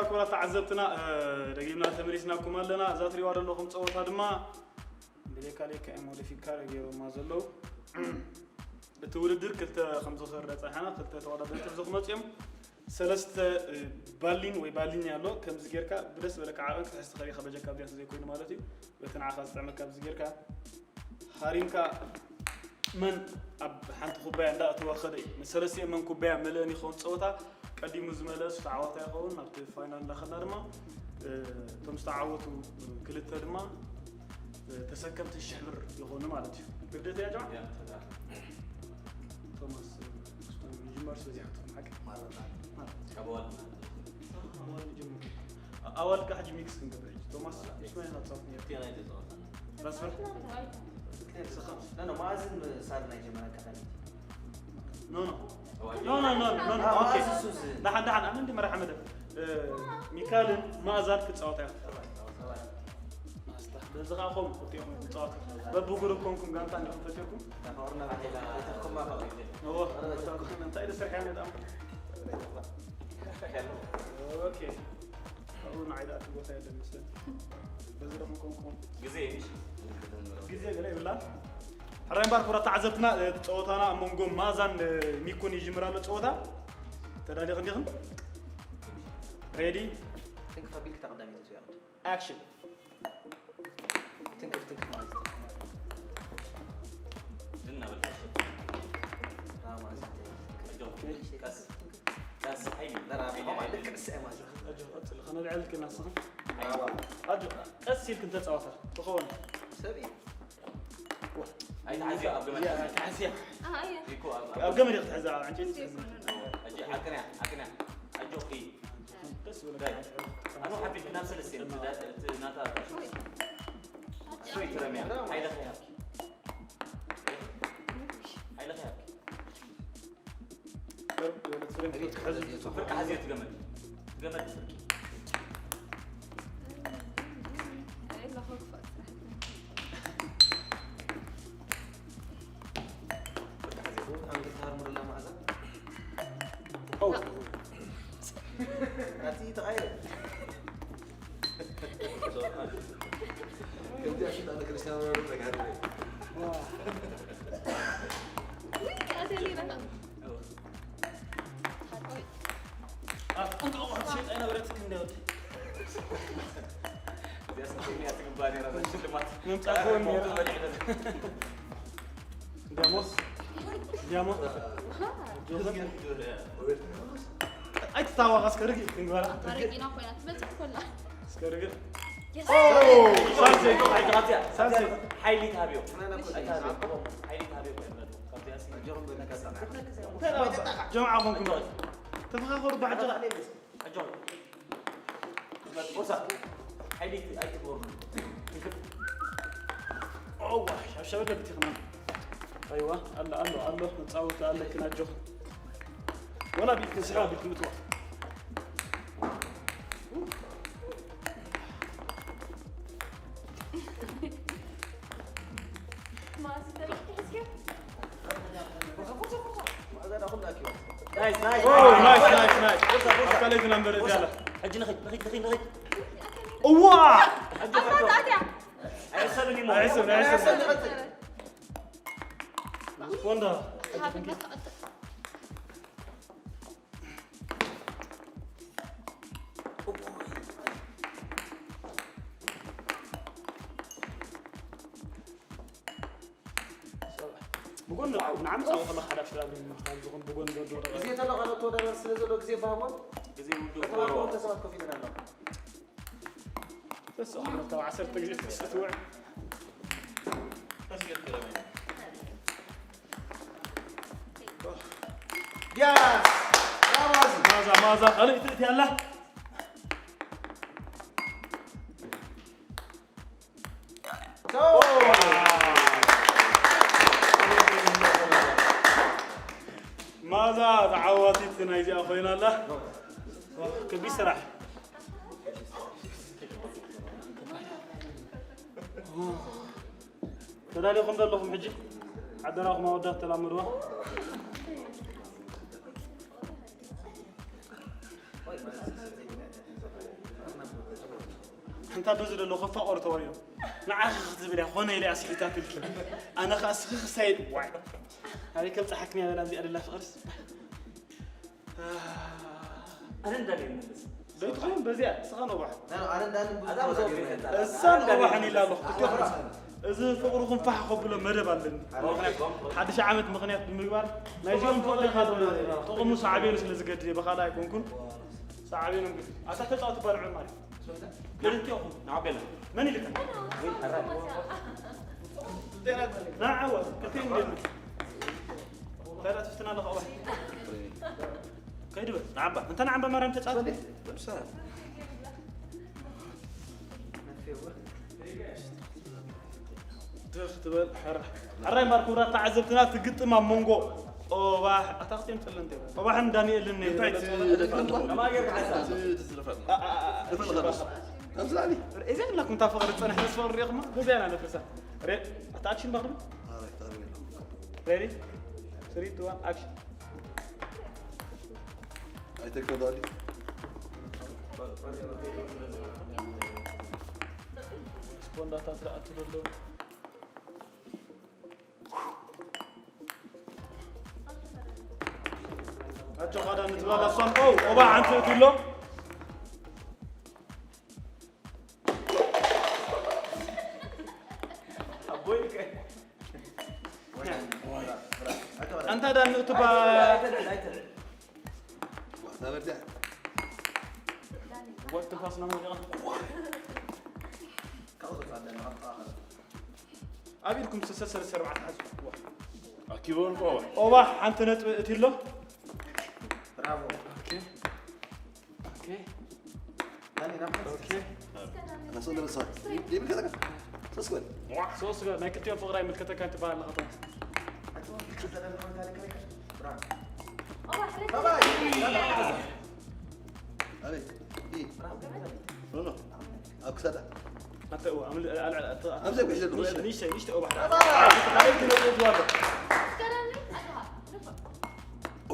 ክቡራት ተዓዘብትና፣ እ፣ ደጊምና ተመሊስናኩም ኣለና። እዛ ትሪእዋ ዘለኹም ፀወታ ድማ ብሌካ ሌካ እዮም ሞዲፊካ ገይሮማ ዘለዉ። እቲ ውድድር ክልተ ከም ዝኸርዳ ፀኒሓና፣ ክልተ ተወዳደርቲ ሒዞም ክመፁ እዮም። ሰለስተ፣ እ፣ ባሊን ወይ ባሊን ኣሎ። ከምዚ ጌርካ ብደስ ዝበለካ ዓቐን ክትሕዝ ትኽእል ኢኻ፣ በጀካ ኣብዚኣ ዘይኮይኑ ማለት እዩ። በቲ ንዓኻ ዝጥዕመካ ኣብዚ ጌርካ ሃሪምካ መን ኣብ ሓንቲ ኩባያ እንዳእተወ ከደ እዩ። ንሰለስቲኦም መን ኩባያ መለአን ይኸውን ጸወታ። ቀዲሙ ዝመለአ እሱ ተዓዋታይ ይኸውን። ናብቲ ፋይናል እንዳኸድና ድማ፣ እ፣ እቶም ዝተዓወቱ ክልተ ድማ፣ እ፣ ተሰከምቲ ሽሕ ብር ይኾኑ ማለት እዩ። ግዴታ እያ ጀማዓ? ያ፣ ተታ። ቶማስ፣ እ፣ ንጅመር ስለዚ ሓቂ። ማረታ። ማረታ። ካብ ኣዋልድ ንጀምር። ኣዋልድ ጋር ሕጂ ሚክስ ክንገብር ሕጂ። ቶማስ፣ እስመ ኢና ጻፍ ነይሩ። እቲ ናይ ተጻወታ። ራስ በርሕ። ኖ፣ ኖ፣ መኣዝን ሳር ናይ ጀመረ ኣጋጣሚ። ኖ፣ ኖ። ኖ፣ ኖ፣ ኖ፣ ኖ፣ ኖ። ኦኬ። መኣዝን ሱዝ። ደሓን፣ ደሓን። ኣነ እንዲ መራሒ መደብ። እ፣ ሚካልን መኣዛን ክጻወታ እዮም። ማስታ። በዚ ኸዓ ኾም ክልቲኦም ክጻወቱ። በብጉሩፕ ኮንኩም ጋንታ እንዲኹም ፈጢርኩም። ተፋቕሩና ብሓይላ ኣይተኽኩማ ፈቒዱ። እዎ። እንታይ ኢለ ስርሐ ነጣም። ኦኬ። ኣብኡ ንዓይ ደኣ እቲ ቦታ የለን መስለኒ። በዚ ደሞ ኮንኩም። ግዜ ይሽ። ግዜ ገለ ይብላ። ሕራይ እምበር ክቡራት ተዓዘብትና፣ እ፣ ጸወታና ኣብ መንጎ ማዛን፣ እ፣ ሚኮን ይጅምር ኣሎ ጸወታ። ተዳሊኽን ዲኽን? ሬዲ? ትንክፍ ኣቢልክ ተቐዳሚት እዚኣ። ኣክሽን። ትንክፍ፣ ትንክፍ ማለት እዩ። ዝና በል። ራማ ዝንተ። ኣጆ፣ ቀስ፣ ቀስ፣ ሓይሊ። ነራ፣ ሓይሊ፣ ራማ ሓይሊ። ልክዕ ንስኣ ማለት እዩ። ኣጆ፣ ቀጽል። ከነልዕል ክና ንስኻ። ሓይሊ። ኣጆ፣ ቀስ ኢልክ እንተጻወታ ትኸውን። ሰብ እዩ። ኣይትሓዝዮ፣ ኣብ ገመድ ያ፣ ሓዝዮ። ተሓዝያ። ኣየ። ሪኮ፣ ኣብ፣ ኣብ ኣብ ገመድ ኢኻ ትሕዛ፣ ኣብ ዕንጨይቲ እንዴ ትሕዛ። ይኮነ? ኣጆ፣ ኣቅንያ፣ ኣቅንያ። ኣጆኺ። ደስ ይበለካ። ኣይ፣ ኣነ ሓቢልክ ናብ ሰለስተ እዮም። እቲ ናታ ወይ። ሶይ ትረምያ። ሓይለኸ ያብኪ። ሓይለኸ ያብኪ። ፍርቂ ሓዝዮ ትገመድ። ትገመድ ፍርቂ። ፍርቂ ሓዝዮ። ኣንግልታ ሃርሙርላ መኣዛ። ኦ። ኣቲ ተቐይረ። ከምዚ ኣሽጣ ንክርስቲያኖ ሮናልዶ ተጋሪ። ኣትቁንጥሮ ክትሸይጥ ኣይነበረትክ እንደ ወዲ። እዚኣ ስንተኛ ትግባ ነይራ ሽልማት? ምምጻእ ክውን ነይራ። ዲያሞስ፣ ዲያሞስ። ኣይትታወቕ፣ እስከ ርግእ ክንበላ። ኣረጊና ኮይና ትመጽእ ኮላ። እስከ ርግእ። የስ። ኦ፣ ሳልሰይ። ኣይትኻትያ። ሳልሰይ። ሓይሊ ትሃብዮ። ኣይትሃብዮ። ሓይሊ ትሃብዮ። ካብዚኣ ሲ-፣ ጀምዓ ኾንኩም። ተፈኻኸሩ ብሓንጀራ። ኣጆኹም። ፎርሳ። ሓይሊ ኣይትግበሩ። እዋ፣ ሻብሻብ ደብቲ ኸማን። ኣይዋ፣ ኣሎ፣ ኣሎ፣ ኣሎ፣ መጻወቲ ኣለክን ኣጆኹም። ወላ ቢልክን ስራ ቢልክን እትዋ። ናይስ፣ ናይስ። ኦ፣ ናይስ፣ ናይስ፣ ናይስ። ኣካለይ ትነምበር እዚኣ ኣላ። ሕጂ ንኺድ፣ ንኺድ፣ ንኺድ፣ ንኺድ። እዋ! ሕጂ ኣታ ኣትያ። ኣይሕሰብን እዩ። ኣይሕሰብን፣ ኣይሕሰብን። ስፖንዳ። ሃብና ተቐጥል። ብጎን ንዓም ጻወታ መሓዳሽ ስላብ ምኽታል ዝኾን ብጎን ዘሎ ግዜ ተለቐ ተወዳዳሪ ስለ ዘሎ ግዜ ባህቦን ግዜ ውድእ ተባብሮ ክገብሮ። ተሰባት ኮፍ ኢለን ኣለዋ። ተስኦ ዓመት ካብ ዓሰርተ ግዜ ተስጥውዕ። ቀስ ኢልክ ረመይ። ያስ! ማዛ፣ ማዛ፣ ካልእ ትእቲ ኣላ። ማዛ ተዓዋቲት ናይዚኣ ኮይና ኣላ። ከቢድ ስራሕ። ተዳሊኹም ዘለኹም ሕጂ ሓደራኹም ኣወዳት ተላመድዋ። እንታ በዚ ዘሎ ከፋቐሩ ተወሪኦም። ንዓኺ ክትብል እያ፣ ኾነ ኢለ እያ ስሒታትልኪ። ኣነ ኸኣ ስኺ ክሳየድ፣ ዋይ። ኣበይ ከብጽሓክን እያ በላ እዚኣ ደላ ፍቕርስ። ኣነ እንዳለ ይመለስ። ዶ ትኸውን በዚኣ፣ እስኻ ነዋሕ። ኣነ እንዳለ ብዙሕ ኣዛ ተወዳዲሩ ብዙሕ የለን። እሳን ነዋሕን ኢላ ኣለኹ። ክልቲኦም። እዚ ፍቕርኹም ፋሕ ከብሎ መደብ ኣለኒ። ምኽንያቱ ሓድሽ ዓመት ምኽንያት ብምግባር ናይዚኦም ፍቕሪ ኢኻ ትብሎ። ጥቕሙ ሳዕቤኑ ስለ ዝገድድ እየ፣ ብኻልእ ኣይኮንኩን። ሳዕቤኑ ግን ኣታ ተጻወቱ ባልዑ ማለት። ክልቲኦም ንዓ ቤላ። መን ኢልካ? ንዓ ወ፣ ክልቲኦም ቤላ። ታዲያ ትፍትና ኣለኻ ወ። ከይድ በል ንዓባ። እንተ ንዓባ ማርያም ተጻወት። ደስ ትበል። ሕራ-፣ ሕራይ እምበኣር ክቡራት ተዓዘብትና፣ ትግጥም ኣብ መንጎ ኦባሕ፣ ኣታ ክልቲኦም ጸለምቲ እዮም። ኦባሕን ዳንኤልን እንታይ ዝበለጸ ት-፣ ኦባሕ? ት-፣ ትዝረፋ? ኣ-፣ ኣ-፣ ኣ-፣ እፈልጥ ኣለኹ። ከምዚ ኣሊ። እዚ ኣላኩም እታ ፍቕሪ ዝጸንሐ ተስፋ ሪኢኹማ? በዚኣ ኢና ነፍርሳ። ሬ-፣ ኣታ ኣክሽን ባኽሉ? ኣረ፣ ኣረ፣ ኣረ። ሬዲ? ስሪ፣ ቱ፣ ዋን፣ ኣክሽን። ኣይተከባሊ። ስፖንዳታት ዝኣቱ ዘለዉ። ኣጆኻ ዳኒ ትበሃል እሷን። ኦ፣ ኦባ ሓንቲ እትብሎ። ኣንታ ዳኒ እቱ ባ-፣ ወቅት ንፋስ ነው የሚለው። ኣብ ኢድኩም ሰሰር ሰሰር ኣርባዕተ ሓዙ። ኣኪቦን ቆባ። ኦባ ሓንቲ ነጥቢ እቲ ኣሎ። ብራቮ። ኦኬ። ኦኬ። ዳኒ፣ ናብ ኦኬ። ሶስት ገ-፣ ናይ ክልቲኦም ፍቕሪ ኣይምልከተካን ትበሃል ኣለኻ፣ ቶማስ። ብራቮ። ባባይ። ኣበይ? ኢ። ኖ፣ ኖ። ኣብ ክሳዳ። ኣንተ፣ ኦ፣ ኣምል-፣ ኣል-፣ ኣል-፣ ኣተ-፣ ኣብ ዘይ ጉሒዘ ንሽተ፣ ንሽተ፣ ንሽተ፣ ኦ፣ ባሕሪ። ኣበይ ትነጥብ ዋሎ?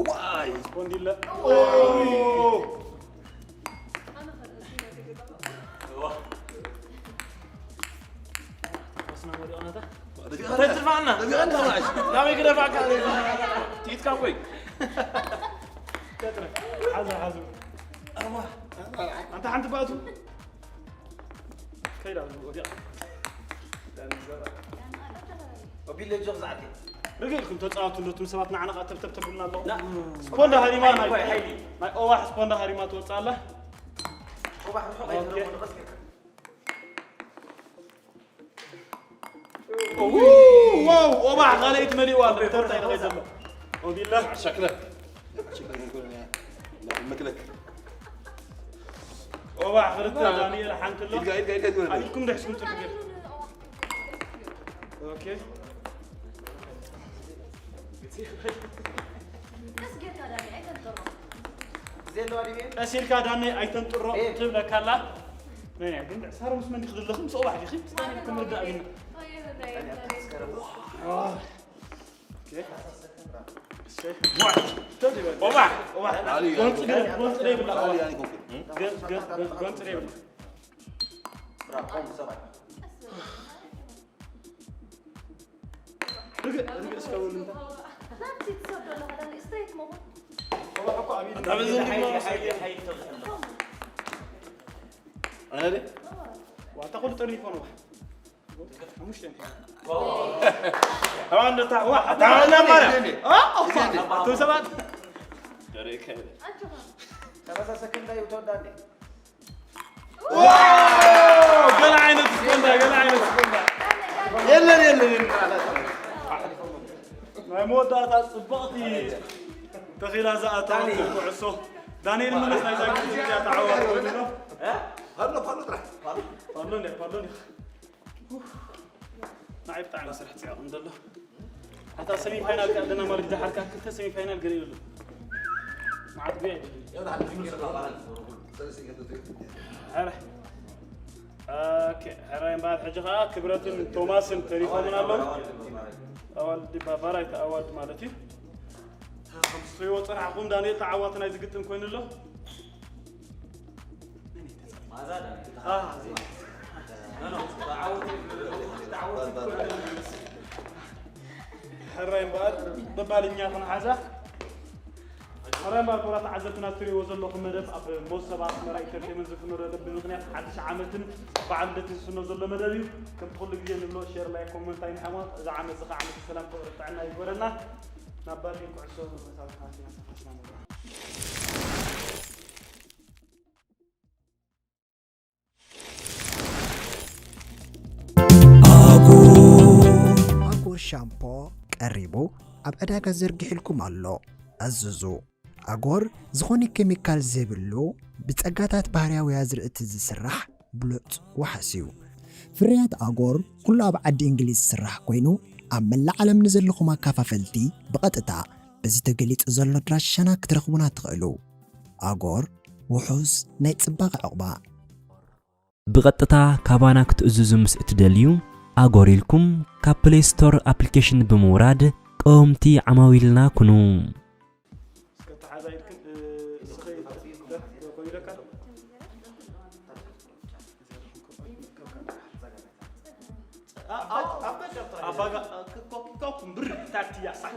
ዋይ። ስፖንዲለ። ኦ። ተስፋና። ደፊእካ ተትፋና። ደፊእካ እንተ ማሽ። ናበይ ክደፋእካ? ትኢትካ ኮይ። ሓዙ፣ ሓዙ። ኣዋ። ኣንታ ሓንቲ ባእቱ። ከይዳ ወዲያ። ኦቢለ ጆክ ዝዓርከይ። ርግእ ኢልኩም ተጻወቱ፣ ነቱም ሰባት ንዓና ኸኣ ተብተብ ተብሉና ኣለኹም። ላ። ስፖንዳ ሃሪማ ናይ፣ ሓይሊ፣ ሓይሊ። ናይ ኦዋሕ ስፖንዳ ሃሪማ ትወጽእ ኣላ። ኦዋሕ ርሑቕ ኦኬ። ኣይትረቦ፣ ንቐስ ጌርካ። ው-፣ ዋው፣ ኦባሕ ካልኣይቲ መሊእዋ ኣሎ። ተርታ ኢሉ ከይድ ዘሎ። ኦቢላ። ሸክለ። ሸክለ ይኩን ያ። መክለክ። ኦባሕ ክልተ፣ ዳንኤል ሓንቲ ኣሎ። ኢድጋ፣ ኢድጋ፣ ኢድጋ ትበል። ኣቢልኩም ድሕስኩም ጽቡቅ ገይሩ። ኦኬ። ቀስ ጌርካ ዳኒ ኣይተንጥሮ። ቀስ ኢልካ ዳኒ ኣይተንጥሮ ትብለካ ኣላ። መን እያ ግን? ሳሮን ምስ መን ዲኺ ዘለኺ? ምስ ኦባሕ ዲኺ? ምስ መን ኢልኩም ርዳእ ግን? ኦኬ። እሺ። ኦባሕ! ኦባሕ! ኦባሕ! ጎንፂ ግን፣ ጎንፂ ዘይብላ ኦባሕ። ጎንፂ፣ ጎንፂ ዘይብላ። ርግእ፣ ርግእ እስከ በሉ እንተ። ናብቲ ትሰዶ ኣለኻ ዳኒ፣ ስትሬት መሆን። ኦባሕ እኮ ኣብ ኢድ ኣታ በዚ እንዲህ ነው። ኣነ ደ? ዋታ ኩሉ ጠሪፎ ነው። ሓሙሽተ። ኣዋን ዶ ታዋ፣ ኣታ ኣዋን ዶ ማርያ። አ? ኣቶ ሰባት። ሰላሳ ሰከንድ እዩ ተወዳኒ። ዋው! ገለ ዓይነት ስፖንዳ፣ ገለ ዓይነት ስፖንዳ። የለን፣ የለን፣ የለን። ናይ መወዳእታ ጽብቕቲ ተኺላ ዝኣተወት ኩዕሶ። ዳንኤል መለስ ናይዛ ግዜ እዚኣ ተዓዋቲ ኮይኑ ኣሎ። እ? ፋሎ፣ ፋሎ ጥራሕ። ፋሎ እንድያ፣ ፋሎ እንድያ። ንዓይ ብጣዕሚ ስራሕ ጽዕቕ እንተሎ። ኣታ ሰሚ ፋይናል ከኣ ኣለና ማለት ደሓር ከኣ ክልተ ሰሚ ፋይናል ገለ ይብሉ። መዓት ጉያ ይብሉ። ኧረ። ኦኬ፣ ሕራይ እምበኣር ሕጂ ከኣ ክብረትን ቶማስን ተሪፎምን ኣለዉ። ኣዋልድ ባባራይ ተኣዋልድ ማለት እዩ። ከምዚ ትሪእዎ ጽናሕኩም ዳንኤል ተዓዋቲ ናይዚ ግጥም ኮይኑ ኣሎ። መዓዛ ዳንኤል። ኣሃ፣ እዚ። ሕራይ እምበኣር በባልኛ ክንሓዛ። ሕራይ እምበኣር ክቡራት ተዓዘብትና፣ እትርእይዎ ዘለኹም መደብ ኣብ መሶብ ኣስመራ ኢንተርቴይመንት ዝፍኖ ዘሎ ብምኽንያት ሓድሽ ዓመትን በዓል ልደትን ዝፍኖ ዘሎ መደብ እዩ። ከምቲ ኩሉ ግዜ ንብሎ ሼር፣ ላይክ፣ ኮመንት ኣይንሕመቕ። እዚ ዓመት እዚ ከዓ ዓመት ሰላም፣ ፍቕሪ፣ ጥዕና ይግበረልና። ናብ ባሊ ኩዕሶ መሳርሕትና ተመሳሳስና ንብሎ። ኣጎር ሻምፖ ቀሪቡ ኣብ ዕዳጋ ዘርጊሕልኩም ኣሎ። ኣዝዙ። ኣጎር ዝኾነ ኬሚካል ዘይብሉ ብጸጋታት ባህርያዊ ኣዝርእቲ ዝስራሕ ብሉጽ ዋሕስ እዩ። ፍርያት ኣጎር ኩሉ ኣብ ዓዲ እንግሊዝ ዝስራሕ ኮይኑ ኣብ መላእ ዓለም ንዘለኹም ኣካፋፈልቲ ብቐጥታ በዚ ተገሊጹ ዘሎ ኣድራሻና ክትረኽቡና ትኽእሉ። ኣጎር ውሑስ ናይ ጽባቐ ዕቑባ። ብቐጥታ ካባና ክትእዝዙ ምስ እትደልዩ፣ ኣጎር ኢልኩም ካብ ፕሌይ ስቶር ኣፕሊኬሽን ብምውራድ ቀወምቲ ዓማዊልና ኩኑ። እስከ ተሓዛ ኢድክን፣ እ፣ እስኸ ኮን ኢለካ ዶ? አ-፣ አ-፣ ኣባጋ፣ ኮ-፣ ኮ-፣ ብር ታትያ ሳዕ።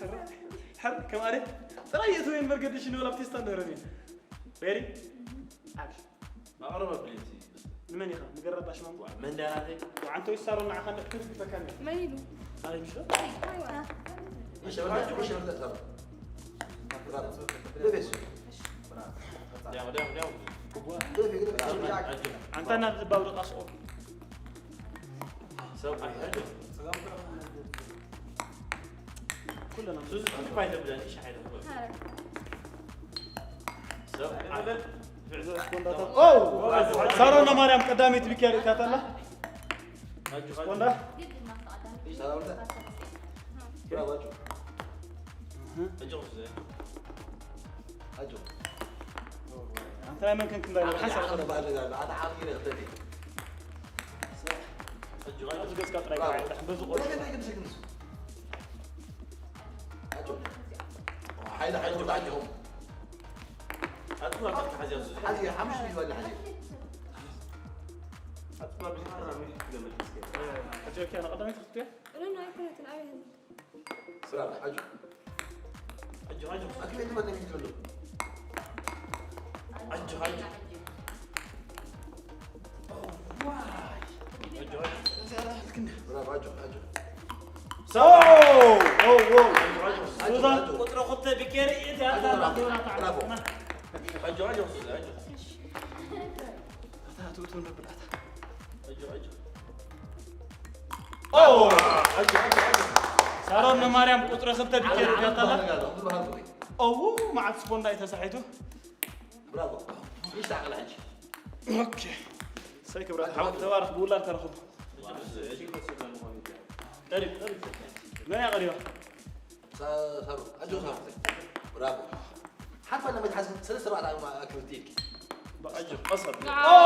ሕር፣ ሕር፣ ከም ኣደ ጥራይ የእትወየን መርገዲ ሽኒ ወላ ኣብ ቴስታ ንረን እየን። ሬዲ? ኣክሽን። ኣቕርብ ኣብለይቲ። ንመን ኢኻ? ንገራ ኣባሽ ማሙ? ዋ፣ መን ደኣ ናተይ? ዋ፣ ኣንተ ወይ ሳሮን ንዓኻ እንደ ክትብል ትፈካኒ። መን ኢሉ? ኣይ፣ ምሽ? ኣይዋ። ምሽ፣ ምሽ፣ ምሽ፣ ምሽ፣ ምሽ። ዲያው፣ ዲያው፣ ዲያው። ኣንታ ናብ ዝባው ደቃስቆ። ሰብኣይ፣ ኣጆ። ኩለና ሱዚ ትንፋይ ተብለን፣ እሺ፣ ሓይለ። ሰብኣይ። ኦ! ሳሮን ማርያም ቀዳመይቲ ብኪያ ርእይታታ ኣላ። ኣጆ፣ ኣጆ። ስፖንዳ? ኣጆ፣ ኣጆ። ኣጆ። ኣንተ ናይ መን ከንክ እንዳይለ ሓንሳብ ኣነ ባለ ጋር ኣታ ሓቂ ነህ ተዲ። ኣጆ፣ ኣጆ። ኣብዚ ገጽካ ጥራይ ከዓ የብላሕን፣ በዚ ቆርጥ። ሓይለ፣ ሓይለ፣ ወደ ኣጆ። ኣጆ፣ ኣጆ። ሓዚ ሓሙሽተ ይበል፣ ሓዚ። ኣጆ፣ ኣጆ። ኣጆ፣ ኪያ፣ ንቐዳመይቲ ክትያ? ቅኑን ኣይኮነትን፣ ኣበይ ህልም? ስራ፣ ኣጆ። ኣጆ፣ ኣጆ። ኣክል የትመነ ይትበሉ። ኣጆ፣ ኣጆ። ዋይ። ኣጆ፣ ኣጆ። ብራቮ፣ ኣጆ፣ ኣጆ። ሶ! ኦ፣ ኦ። ሱዛን ቁጥሪ ክልተ ቢኬሪ እቲ ኣታ ብራቮ፣ ብራቮ። ኣጆ፣ ኣጆ፣ ሱዛን፣ ኣጆ። ኣታ፣ ኣታ፣ ኣታ፣ ኣታ። ኣጆ፣ ኣጆ። ኦ! ኣጆ፣ ኣጆ፣ ኣጆ። ሳሮን ንማርያም ቁጥሪ ክልተ ቢኬሪ ኣታ፣ ኣታ፣ ኣታ። እዎ፣ መዓት ስፖንዳ እዩ ተሳሒቱ። ብራቮ። ይሽታዕ ቃል ሕጂ። ኦኬ። ሰይ ክብረት ሓወት ተባረኽ፣ ብውላድ ተረኽቡ። ቀሪብ፣ ቀሪብ። መን እያ ቀሪባ? ሳ-፣ ሳሩ፣ ኣጆ ሳሩ። ብራቮ። ሓንቲ ኮይና መትሓዚ ሰለስተ ኣርባዕተ ኣክብርቲ ኢልኪ። ኣጆ፣ ቀሰብ። ኦ!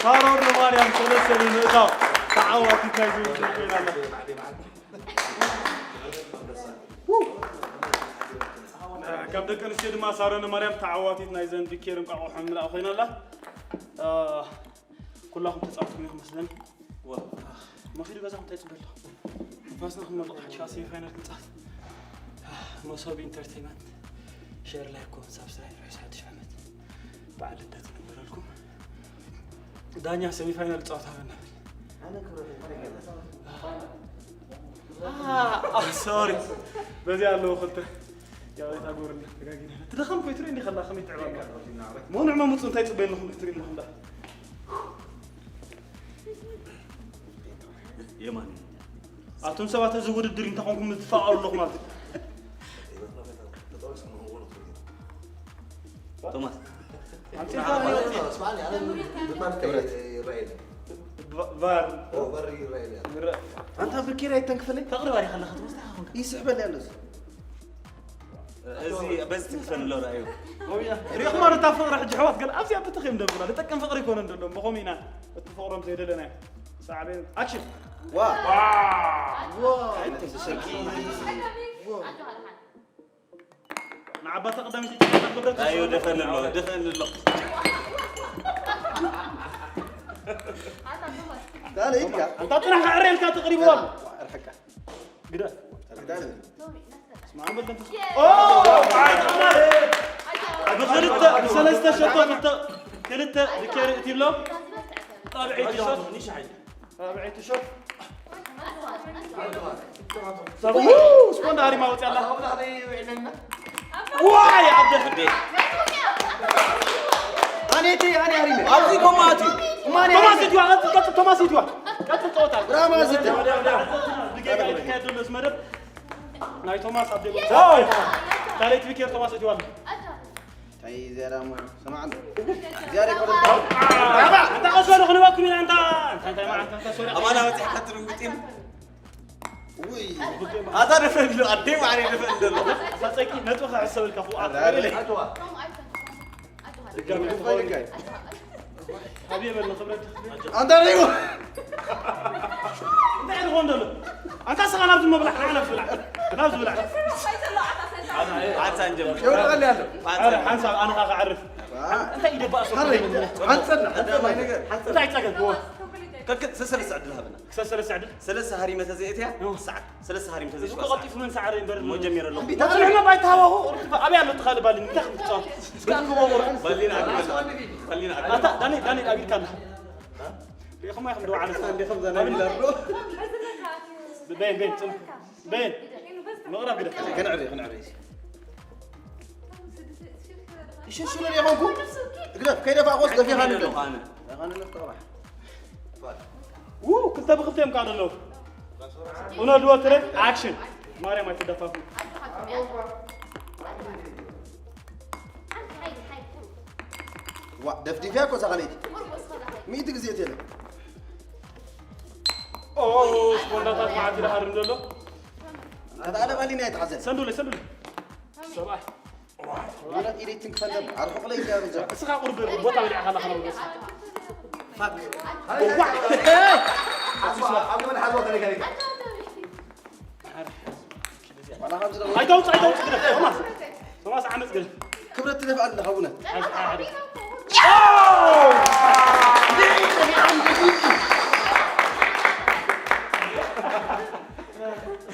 ሳሮን ንማርያም ሰለስተ ብምእታው ተዓዋቲት ናይዚ ውድድር ኮይና ኣላ። ካብ ደቂ ኣንስትዮ ድማ ሳሮን ማርያም ተዓዋቲት ናይዘን ቢኬር እንቋቑሖ ምምላእ ኮይና ኣላ። አ፣ ኩላኹም ተጻወትኩም ኢኹም መስለኒ። ዋ፣ መኺዱ ገዛኹም እንታይ ጽበሎ? ንፋስና ክንመልቕ ሓድሽ ሴሚ ፋይናል ክንጻወት። መሶብ ኢንተርቴይመንት ሼር፣ ላይክ፣ ኮመንት፣ ሳብስክራይብ፣ ርሑስ ሓድሽ ዓመት በዓል ልደት ንግበረልኩም። ዳኛ ሴሚ ፋይናል ጻወት ሃበና በል። ኣነ ክብረት ኣይኮነ ገና። አ፣ ሶሪ። በዚኣ ኣለዉ ክልተ። ያው ኣይታ ጎርና ተጋጊና። ትደኸም ኮይ ትርኢ እንዲኻ እንዳ ከመይ ትዕባ። ሞንዕ መሙጽ እንታይ ጽበይ ኣለኹም ክትርኢ ኣለኹም ዳ። የማን። ኣቱም ሰባት እዚ ውድድር እንተኾንኩም ትፋቐሩ ኣለኹም ማለት እዩ። ቶማስ። ኣምጺእካ ነው። እስማዕኒ፣ ኣነ ብባር ክብረት ይረኣየኒ። ቫ-፣ ቫር። ኦ፣ ቫር ይረኣየኒ። ይረ-፣ ኣንታ ብኪራ ይተንክፈለይ? ተቕርብ ኣሪኻ ኣለኻ፣ ተወስታ ኾንካ። ይስሕበለይ ኣሎ እሱ። እዚ በዚ ትንፈን ኣሎ፣ ረኣዩ። ሪእኹም ኣረ፣ እታ ፍቕሪ ሕጂ ኣሕዋት ገለ ኣብዚኣ ብትኽ እዮም ደብላ። ልጠቅም ፍቕሪ ይኮነ እንዶ፣ ብኸምኡ ኢና እቲ ፍቕሮም ዘይደለናዮ። ሳዕቤን፣ ኣክሽን። ዋ። ዋ። ዋ። ኣይተሰኪ። ዋ። ንዓባታ ቀዳመይቲ ጨዋታ ክብረት ኣዮ ይስጥልኩም። ደፈን ኣሎ፣ ደፈን ኣሎ። تعال هيك يا. أنت طلع عريل كاتقريب والله. ارحكها. قدر. تعال. اسمع عم بدنا تس- أوه، بعد عمر. بخلطة، بسلسة شطة، خلطة، خلطة، بكير تيلو. طابعي تشوف. طابعي تشوف. سبوس، كون داري ما وتعلم. ዋይ ኣብ ደፍዴ ኣኔቲ ኣኔ ኣሪመ ኣብዚ ኮማቲ ማኔ ቶማስ ይትዋ ቀጽል ቀጽል ቶማስ ይትዋ ቀጽል ጸወታ ራማ ዝት ብጌጋ ይካየድ ዘሎ እዚ መደብ ናይ ቶማስ ኣብ ደብ ካልኣይቲ ቢኬር ቶማስ ይትዋ ታይ ዘራማ ሰማዕና ዚያረ ይቆረጣ ራማ እንታ ቀሶ ንኽንበኩም ኢና እንታ እንታይ እንታይ ማለት እንታ ሶሪ ኣማና በጽሕ ከትርምብጢን ውይ ኣታ ደፈን ኣሎ ኣደይ ማዕረ ደፈን ዘሎ ሳጸቂ ነጥቢ ክሕሰበልካ ፉኣ ኣረ፣ ኣረ። ኣትዋ ድጋሚ ክፈልካ እዩ። ሓብየ በል ንኽብረት ኣንታ ሪቡ እንታይ ዝኾን ዘሎ ኣንታ ስኻ ናብዚ መብላዕ ንዓ ናብዚ ብላዕ ናብዚ ብላዕ ዓንሳ እንጀምር የውረቐል ያለው ኣረ ሓንሳ ኣነ ኻኻ ዓርፍ እንታይ ይደባእ ሰው ሓንጸና ሓንጸና እንታይ ይጸገም ከክ ሰሰለስ ዕድል ሃበና ክሳብ ሰለስተ ዕድል ሰለስተ ሃሪመ ተዘይእትያ እ። ሰዓት ሰለስተ ሃሪመ እዚ እኮ ተዘይሽዋ ቀልጢፉ ምን ሰዓረ ይንበር እሞ ጀሚረ ኣለኹ። ኣንታ ንሕና ባይተሃዋሁ ርትፋ ኣበይ ኣሎ ትኻል ባልን እንታይ ክትጻወት እስካ ክቦ ወረ ባሊና ኣግበል ባሊና ኣግበል ኣታ ዳኒ ዳኒ ኣቢልካ ኣላ ሪኹም ኣይኹም ደው ዓነስ እንዴ ከም ዘና ይላሉ በይን በይን ጽም በይን ምቕራብ ግደ ክንዕሪ ክንዕሪ ሽሹ ነው የሆንኩ ግደፍ ከይደፋ ቆስ ደፊኻ ንደው ኣነ ኣነ ነፍጠራ ው ክልተ ብክልተ እዮም ከዓ ዘለዉ እውነዱ ወትረ ኣክሽን ማርያም ኣይትደፋፉ ዋ ደፍዲፍያ እኮ እዛ ካልኣይቲ ሚእቲ ግዜ እትለ ስፖንዳታት መዓት ይደሃርም ዘሎ ኣታ ኣለ ባሊና ኣይትሓዘን ሰንዱለ ሰንዱለ ሰብኣይ ማለት ኢደይ ትንክፈን ነበር ኣርሑቕ ለይ እያ በዛ እስኻ ቁርብ ቦታ በሊዕኻ ኣለኻ ነው ፋክ ዋዕ ሓስዋ ኣብ ገመድ ሓስዋ ተለከለከ ዋላ ከምዚ ነው ኣይተውፅ ኣይተውፅ ግደፍ ቶማስ ቶማስ ዓመፅ ግደፍ ክብረት ትደፍኣ ኣለኻ እውነት ሓዝ ሓደ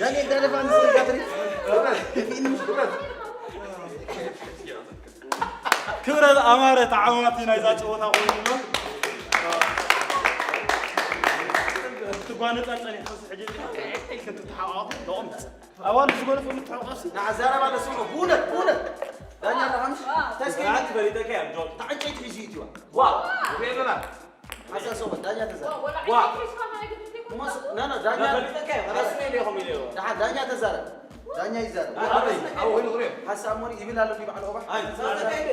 ዳንኤል ዳለፋ ንስጋትሪ ክብረት ኣማረ ተዓዋቲ ናይዛ ጨወታ ኮይኑ ኣሎ ትጓነጻጸን ይኸስ ሕጂ ክትተሓዋወቅ ዶም ኣዋል ዝጎነ ፍሉ ተሓዋወቅ ንዓዛረባ ለስምዑ ብእውነት ብእውነት ዳኛ ተሓምሽ ተስኪ ፈሊጠካ እያ ጆን ተዓንጨይቲ ሒዙ ይትዋ ዋ ቤሎና ሓሳብ ሰው ዳኛ ተዛረብ ዋ ሞስ ና ና ዳኛ ፈሊጠካ እያ ራስ ነው ይለኹም ይለው ደሓን ዳኛ ተዛረብ ዳኛ ይዛረብ ኣበይ ኣብ ወይኑ ቁሪዮ ሓሳብ ሞሪ ይብል ኣሎ ዲብ ዓለ ኦባ ኣይ ጻጸ ከይደ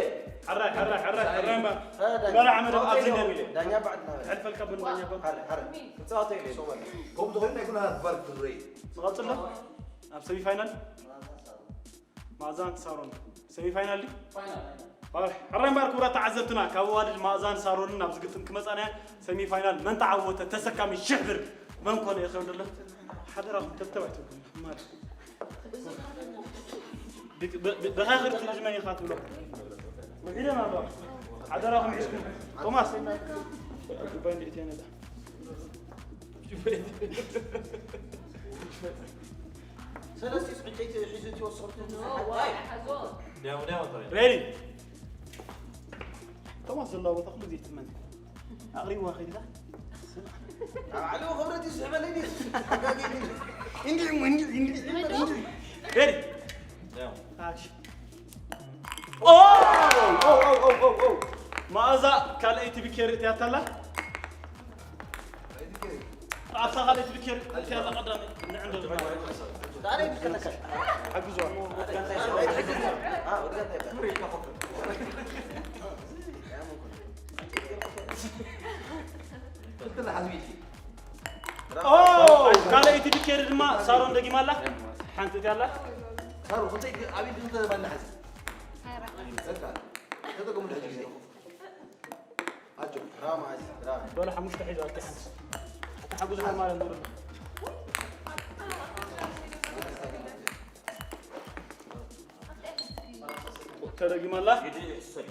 ሕራይ ሕራይ ሕራይ ሕራይ እምባ እ፣ ዳኛ። በላ ዓመት ኣብዚ ደው ኢለ ዳኛ ባዕድ ና ሕልፈልካ ብን ዳኛ ባዕድ ሓረ ሓረ ክጻወተ ኢለ ሰው በላ ከምኡ ዝኾነ ናይ ኩናት ቫር ትረይ ንቐጽሎ ኣብ ሰሚ ፋይናል ማዛን ሳሮን ሰሚ ፋይናል ድዩ? ሕራይ እምበኣር ክቡራት ተዓዘብትና ካብ ኣዋልድ ማእዛን ሳሮንን ኣብዚ ግጥም ክመፃና እያ ሰሚ ፋይናል መን ተዓወተ ተሰካሚ ሽሕ ብር መን ኮነ ይኸውን ዘሎ ሓደራኹም ተብተብ ኣይትብሉ ማድ በኻኽር ትሕዝመን ኢኻ ትብሎ ውዒለን ኣለዋ ሓደራኹም ሒዝኩም ቶማስ ጉባይ እንዲእትያ ነዳ ሰለስቲስ ዕንጨይቲ ሒዙ እቲ ወሰኽቱ ሬዲ ቶማስ ዘለዋ ቦታ ኩሉ ግዜ ትመን ኣቕሪብዋ ከይድካ ኣዕልዎ ክብረት እዩ ዝሕበለኒ እንዲዕ እንዲዕ እንዲዕ ሬዲ ኣክሽን ማእዛ ካልኣይቲ ብኬር እትያታላ ኣብታ ካልኣይቲ ብኬር እትያታ ቀዳሚ ንዕንዶ ሓግዞ ካልኣይቲ ብኬር ድማ ሳሮን ደጊማላ ሓንቲ እትያላ ሳሮን ክልተ ኣቤት ክልተ ባና ሓዚ ተጠቀሙ ድሕሪ ግዜ ኣጆ ራማ ኣዚ ራማ በሉ ሓሙሽተ ሒዙ ኣቲ ሓንቲ ኣቲ ሓጉዝ ሓማረ ኑር ተደጊማ ኣላ። ይድ ይሕሰል።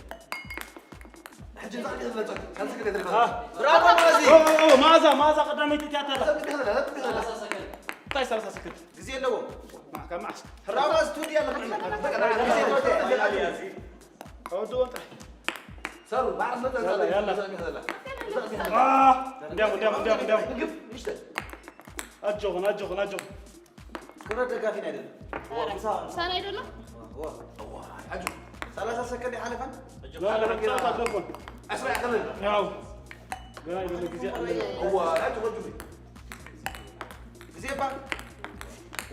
ሕጂ እንታይ ገለ መጸ ሳልስ ገለ ተረፈ አ። ብራቮ ማዚ ኦ፣ ኦ፣ ኦ፣ መኣዛ፣ መኣዛ ቀዳመይቲ ቲያትር። ሰላሳ ሰከንድ እንታይ ሰላሳ ሰከንድ? ግዜ ኣለዎም ማዕካ ማዕስ። ብራቮ ስቱዲዮ ኣለኹም በቃ ግዜ ተወደ ኣወድዎ ጥራሕ። ሰሩ ባዕር መጸ ያላ፣ ያላ። አ፣ እንዲያም፣ እንዲያም፣ እንዲያም፣ እንዲያም። ግፍ ይሽተ ኣጆኹን፣ ኣጆኹን፣ ኣጆኹን። ክብረት ደጋፊ ናይ ደለ ምሳና ይደሎ ሰላሳ ሰከንድ ይሓለፈን ላ፣ ላ፣ ላ፣ ላ፣ ኣጆኹን። ዕስራ ይኸምን ያው፣ ገና ይደሎ ግዜ ኣሎ። እዋ ኣጆኹም ጅምሪ ግዜ ባ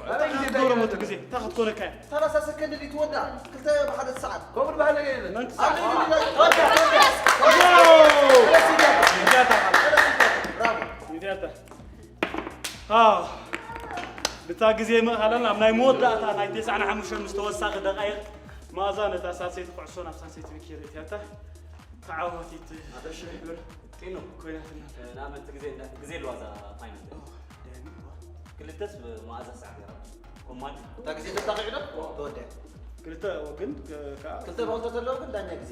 እንታይ ክትገብሮ መቱ ግዜ? እንታይ ክትኮነካ እያ? ሰላሳ ሰከንድ ድዩ ትወዳ ክልተ ብሓደ ሰዓት ከምኡ ባህለ ገለ መን ኣብ ትሰዓት? ተወዳ ተወዳ ሚድያታ፣ ብራቮ ሚድያታ። ኣዎ። ብታ ግዜ ምእኻለን ኣብ ናይ መወዳእታ ናይ ተስዓን ሓሙሽተን ምስ ተወሳኺ ደቃይቕ መኣዛ ነታ ሳልሰይቲ ኩዕሶ ናብ ሳልሰይቲ ቢኬሪ እትያታ ተዓዋቲት ኣበሽ ሽግር ጢኑ ኮይናትና። ንኣብነት ግዜ ግዜ ኣለዋ እዛ ፋይናል። ክልተስ መኣዛ ሰዓት ገራ ኮማንድ እታ ግዜ ተጣቂዑ ዶ ተወደ ክልተ ግን ከ- ከዓ ክልተ ብክልተ ተለዉ ግን ዳኛ ግዜ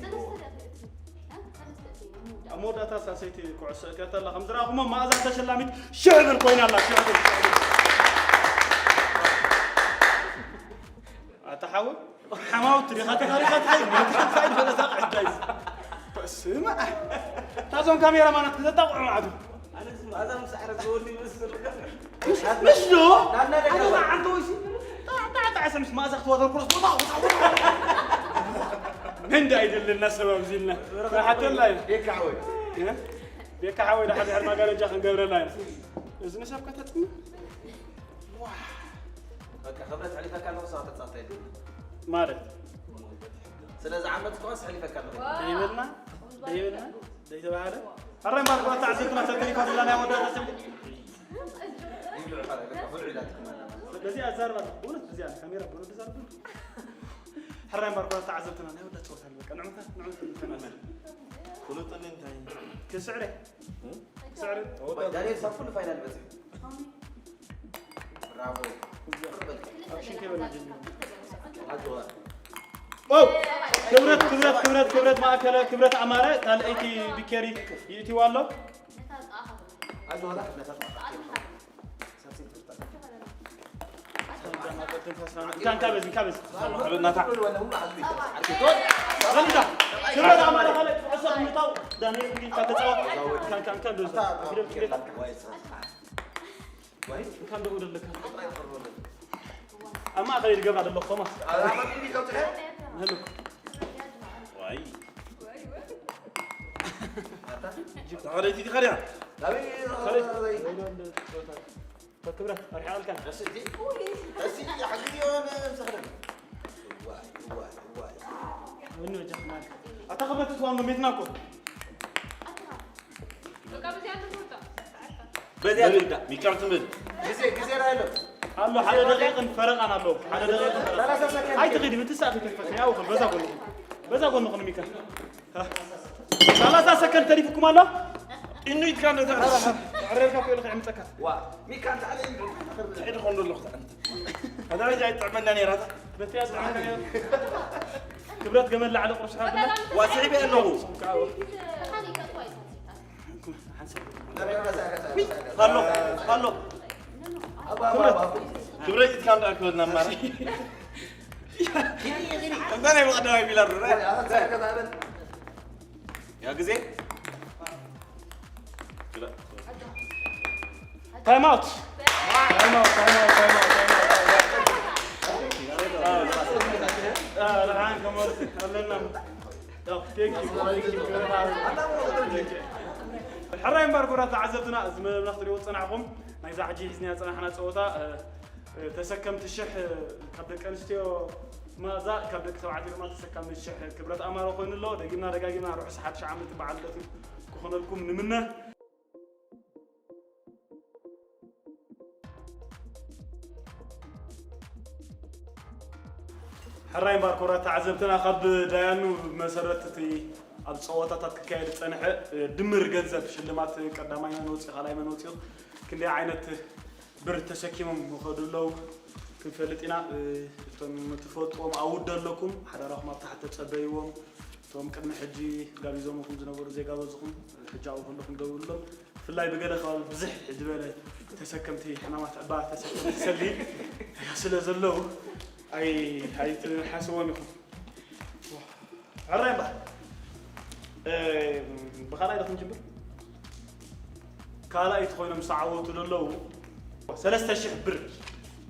ኣብ መወዳእታ ሳልሰይቲ ኩዕሶ እትያታ ኣላ ከም ዝረኣኹሞ መኣዛ ተሸላሚት ሽሕ ብር ኮይና ኣላ። ሽሕ ብር፣ ሽሕ ብር። ኣታ ሓወይ ሓማውት ዲኻ ተታሪኻ እንታይ እንታይ ፈለታ ዕዳይ ስማ ታዞም ካሜራ ማናት ከተጣቕዑ ማዕዱ ኣዛ ምስ ዓረብ ዘወኒ ይመስል ምሽ ምሽ ዶ ኣነ ማዓንተ ወይሲ ጣዕጣዕ ሰምስ ማእዛ ክትወተር ኩረስ ቦታ ቦታ ቦታ እንደ ኣይደለና ሰበብ ዚልና ሓተላ እዩ የካዕወይ ቤካ ሓወይ ዳሓ ድሕር ማጋረጃ ክንገብረላ ኢና እዚ ንሰብ ከተጥሚ በቃ ክብረት ሕሊፈካ ኣለኹ ሰባት ተጻብታ የለን ማለት ስለዚ ዓመት ከዋስ ሕሊፈካ ኣለኹ ደይበልና ደይበልና ደይተባሃለ ኣራይ ማርቆ ተዓዘብትና ተተሪፋ ዘለና ናይ ወዳታ ሰብ ይብልዑ ካልእ በቃ ብልዑ ኢላትኩም ኣለና በዚኣ ዛርባ በእውነት በዚኣ ካሜራ ብእውነት ዛርባ ሕራይ ማርቆ ተዓዘብትና ናይ ወዳት ጸወታ በቃ ንዑታ ንዑታ ንዑታ ፍሉጥኒ እንታይ ክስዕረ ክስዕረ ዳንኤል ሳብ ኩሉ ፋይናል በፂሑ ብራቮ ኣብ ሽንከይ በላ ጀሚሩ ኣጆዋ ኦ! ክብረት ክብረት ክብረት ክብረት ማእከለ ክብረት ኣማረ ካልኣይቲ ቢኬሪ ይእትዋ ኣሎ ኣጆዋ ክብለታት እንካ እንካ በዚ እንካ በዚ በልዳ ክብረት ኣማረ ካልኣይቲ ኩዕሶ ምታው ዳንኤል እንዲልካ ተፃወት እንካ እንካ እንካ በዚ ክብረት ክብረት እንካ እንደኡ ደለካ ኣብ ማእከል ይድገብራ ደለኹ ቶማስ ምህሉ ዋይ ተኸደይቲ ዲኻ ድያ ክብረት ኣርሒቓልካ እስቲ እስቲ ሓግዚ የሆነ ሰኽረ ወኒ በጃ ኣታ ክብረት እትዋን ዶ ሜትና እኮ በዚያ ትውዳእ ሚካል ትብል ግዜ ግዜ ራይሎ ኣሎ ሓደ ደቂቕን ፈረቓን ኣለዎ ሓደ ደቂቕን ፈረቓን ሰላሳ ሰከንድ ኣይትኺድ ምትሳእ ተተፈት ያው በዛ ጎንኹም በዛ ጎንኹም ሚካ ሰላሳ ሰከንድ ተሪፍኩም ኣሎ ኢኑ ኢትካ ነታ ዕረርካ ክእልካ ይምፀካ ዋ ሚካል ታለ ትሕድ ኾንዶ ኣለኹ ኣታ ደረጃ ኣይጥዕመና ነይራታ በቲያ ዝዓመ ክብረት ገመል ላዕሊ ቁርስካ ብላ ዋ ስዒበ ኣለኹ ኣሎ ኣሎ ክብረት ኢትካ እንዳኣክበልና ማራ እንታ ናይ ብቐዳማይ ቢላ ዶ ያ ግዜ ታይም ኣውት ታይም ኣውት ታይም ኣውት ታይም ኣውት ሕራይ እምበር ክቡራት ተዓዘብትና እዚ መደብና ክትሪእዎ ዝፀናሕኹም ናይዛ ሕጂ ሒዝናያ ዝፀናሕና ፀወታ ተሰከምቲ ሽሕ ካብ ደቂ ኣንስትዮ መኣዛ ካብ ደቂ ተባዕትዮ ድማ ተሰካሚ ሽሕ ክብረት ኣማረ ኮይኑ ኣሎ። ደጊምና ደጋጊምና ርሑስ ሓድሽ ዓመት በዓል ልደት ክኾነልኩም ንምነ። ሕራይ እምበር ክቡራት ተዓዘብትና ካብ ዳያኑ ብመሰረት እቲ ኣብ ፀወታታት ክካየድ ዝፀንሐ ድምር ገንዘብ ሽልማት ቀዳማይ መን ወፂኡ ካልኣይ መን ወፂኡ ክንደይ ዓይነት ብር ተሰኪሞም ይኸዱ ኣለዉ ክንፈልጥ ኢና። እቶም ትፈልጥዎም ኣውድ ኣለኩም፣ ሓዳራኹም ኣብ ታሕቲ ተጸበይዎም። እቶም ቅድሚ ሕጂ ጋቢዞምኹም ዝነበሩ ዘይጋበዝኹም፣ ሕጂ ኣብኡ ከለኹም ደውሉሎም። ብፍላይ ብገለ ከባቢ ብዝሕ ዝበለ ተሰከምቲ ሕማማት ዕባ ተሰከምቲ ሰልዲ ስለ ዘለዉ ኣይ ኣይትሓስዎም ኢኹም። ሕራይ እምበኣር ብኻልኣይ ዶ ክንጅምር? ካልኣይቲ ኮይኖም ዝተዓወቱ ዘለዉ ሰለስተ ሽሕ ብር።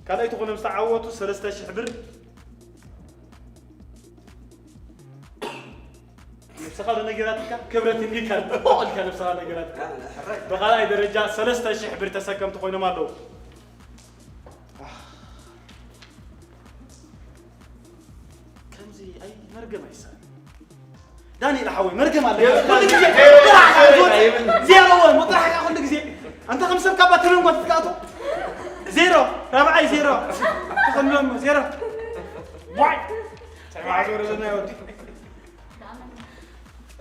ካልኣይቲ ኮይኖም ዝተዓወቱ ሰለስተ ሽሕ ብር። ነብስኻ ዶ ነጊራትካ? ክብረት እንዲካ ጥቡቕ ኢልካ ነብስኻ ነጊራትካ። ብኻልኣይ ደረጃ ሰለስተ ሽሕ ብር ተሰከምቲ ኮይኖም ኣለዉ። ከምዚ ኣይ መርገም ኣይሳን። ዳንኤል ሓወይ መርገም ኣለ። ኩሉ ግዜ ጥራሕ ዜሮ ወን ጥራሕ ኩሉ ግዜ። ኣንተ ከም ሰብ ካባ ተመንጓ ትትካቶ ዜሮ ራብዓይ ዜሮ ተኸሎም ዜሮ። ዋይ ሰማዕዞ ረዘና ይወዲ።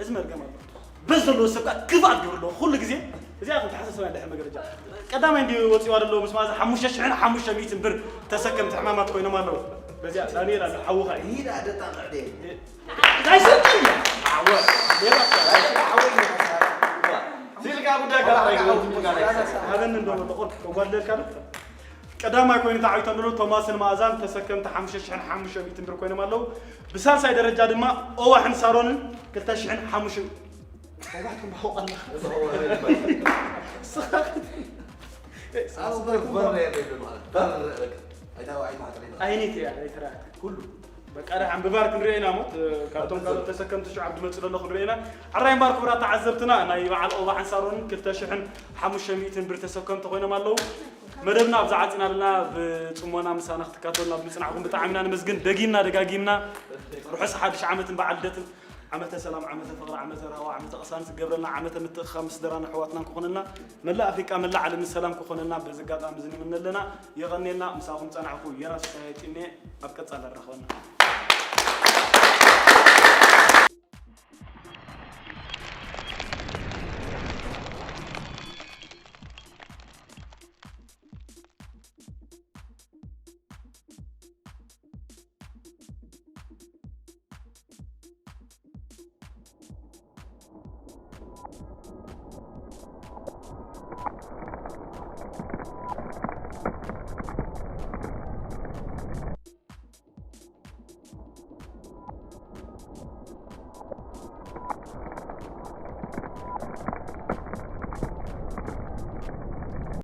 እዚ መርገም ኣሎ። በዚ ዘለዎ ሰብ ከዓ ክፍኣት ግብር ኣለዎ። ኩሉ ግዜ እዚኣ ከም ተሓሳሰብ እንድሕር መገረጃ ቀዳማይ እንዲ ወፂዋ ዘለዎ ምስ ማእዛ ሓሙሽተ ሽሕን ሓሙሽተ ሚእትን ብር ተሰከምቲ ሕማማት ኮይኖም ኣለዉ። በዚኣ ዳንኤል ኣሎ ሓውኻ እዩ። ይዳ ደጣ ቅዕዴ። ናይ ስልኪ እዩ። ዓወ። ሌባ እኮ። ሲልካ ጉዳይ ካብ ሃበኒ እንዶ መጠቆር ከጓድለልካ ዶ? ቀዳማይ ኮይኑ ተዓዊቶም ዘለዉ ቶማስን መኣዛን ተሰከምቲ ሓሙሽተ ሽሕን ሓሙሽተ ሚእትን ብር ኮይኖም ኣለዉ። ብሳልሳይ ደረጃ ድማ ኦዋሕን ሳሮንን ክልተ ሽሕን ሓሙሽተ። ኦዋሕኩም ባሆ ቀላ። ስኻት። ኣብኡ በር በር የለ ይብል ማለት በር በቃ። ኣይታ ኣይታ ሓጥሪ። ኣይኔት እያ ኣይትረኣት። ኩሉ በቃ ደሓን ብባር ክንሪኦ ኢና ሞት ካብቶም ካልኦት ተሰከምቲ ሽዑ ኣብ ድመፅእ ዘሎ ክንሪኦ ኢና። ኣራይ እምበኣር ክቡራት ተዓዘብትና ናይ በዓል ኦባሕን ሳሮንን ክልተ ሽሕን ሓሙሽተ ሚእትን ብር ተሰከምቲ ኮይኖም ኣለዉ። መደብና ኣብዛ ዓፂና ኣለና። ብፅሞና ምሳና ክትካተሉና ብምፅናሕኩም ብጣዕሚ ኢና ነመስግን። ደጊምና ደጋጊምና ርሑስ ሓድሽ ዓመትን በዓል ልደትን ዓመተ ሰላም ዓመተ ፍቕሪ ዓመተ ራህዋ ዓመተ ቅሳነት ዝገብረልና ዓመተ ምትእኽኻብ ምስ ስድራና ኣሕዋትናን ክኾነልና መላእ ኣፍሪቃ መላእ ዓለምን ሰላም ክኾነልና በዚ ኣጋጣሚ እዚ ንምነ ኣለና። የቐንየልና። ምሳኹም ጸናሕኩ የራስ ሳያጢኔ ኣብ ቀጻሊ ኣራኽበና።